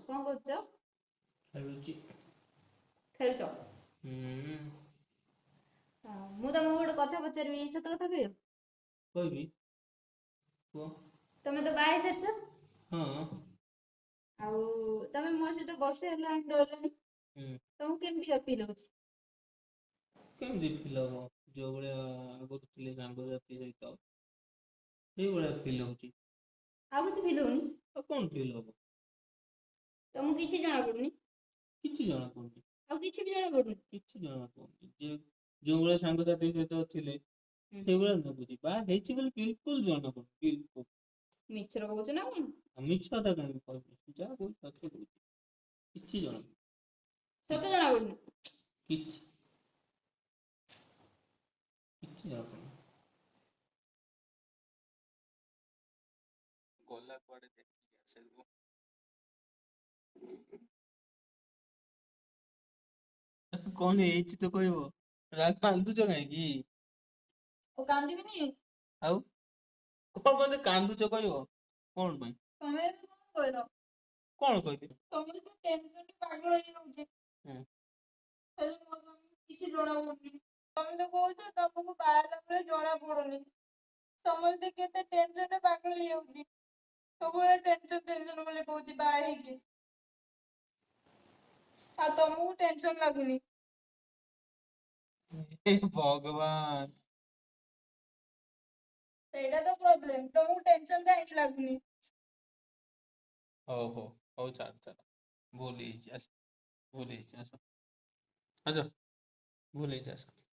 କଣ କରୁଛ? ଖେଳୁଛି। ଖେଳୁଛ? ହୁଁ। ହଁ, ମୁଁ ତମକୁ ଗୋଟେ କଥା ପଚାରିବି, ସତ କଥା କହିବ? କହିବି, କୁହ। ତମେ ତ ବାହା ହେଇସାରିଛ? ହଁ। ଆଉ ତମେ ମୋ ସହିତ ବର୍ଷେ ହେଲାଣି ରହିଲଣି, ତମକୁ କେମିତିକା ଫିଲ୍ ହଉଛି? କେମିତି ଫିଲ୍ ହବ? ଯୋଉ ଭଳିଆ ଆଗରୁ ଥିଲେ ସାଙ୍ଗସାଥି ସହିତ, ସେଇଭଳିଆ ଫିଲ୍ ହଉଛି। ଆଉ କିଛି ଫିଲ୍ ହଉନି? ଆଉ କଣ ଫିଲ୍ ହବ? ତମକୁ କିଛି ଜଣା ପଡୁନି? କିଛି ଜଣା ପଡୁନି। ଆଉ କିଛି ବି ଜଣା ପଡୁନି? କିଛି ଜଣା ପଡୁନି। ଯେ ଯୋଉ ଭଳିଆ ସାଙ୍ଗସାଥି ସହିତ ଥିଲେ, ସେଇଭଳିଆ ଲାଗୁଛି। ବାହା ହେଇଛି ବୋଲି ବିଲକୁଲ ଜଣା ପଡୁନି, ବିଲକୁଲ। ମିଛରେ କହୁଛ ନା କଣ? ଆଉ ମିଛ କଥା କାହିଁକି କହିବି? ଯାହା କହୁଛି ସତ କହୁଛି। କିଛି ଜଣା ପଡୁନି। ସତ ଜଣା ପଡୁନି? କିଛି କିଛି ଜଣା ପଡୁନି। ଗଲା କୁଆଡେ ଦେଖିକି ଆସିବୁ। କଣ ହେଇଛି ତ କହିବ? କାନ୍ଦୁଛ କାହିଁକି? ଆଉ କାନ୍ଦିବିନି? ଆଉ କଣ ପାଇଁ କାନ୍ଦୁଛ କହିବ? କଣ ପାଇଁ? ତମେ ଏବେ କଣ କହିଲ? କଣ କହିଲି? ତମେ ତ ଟେନସନରେ ପାଗଳ ହେଇଯାଉଛି। ହେଲେ ମୋ ସ୍ୱାମୀକୁ କିଛି ଜଣା ପଡୁନି। ତମେ ତ କହୁଛ ତମକୁ ବାହାରିଲା ବେଳେ ଜଣା ପଡୁନି। ସମସ୍ତେ କେତେ ଟେନସନରେ ପାଗଳ ହେଇଯାଉଛି। ସବୁବେଳେ ଟେନସନ ଟେନସନ ବୋଲି କହୁଛି ବାହା ହେଇକି, ଆଉ ତମକୁ ଟେନସନ ଲାଗୁନି? ହେ ଭଗବାନ! ସେଇଟା ତ ପ୍ରୋବ୍ଲେମ, ତମକୁ ଟେନସନ କାହିଁକି ଲାଗୁନି? ହଉ ହଉ ହଉ, ଛାଡ ଛାଡ, ଭୁଲ ହେଇଛି, ଆସ। ଭୁଲ ହେଇଛି, ଆସ ଆସ। ଭୁଲ ହେଇଛି, ଆସ।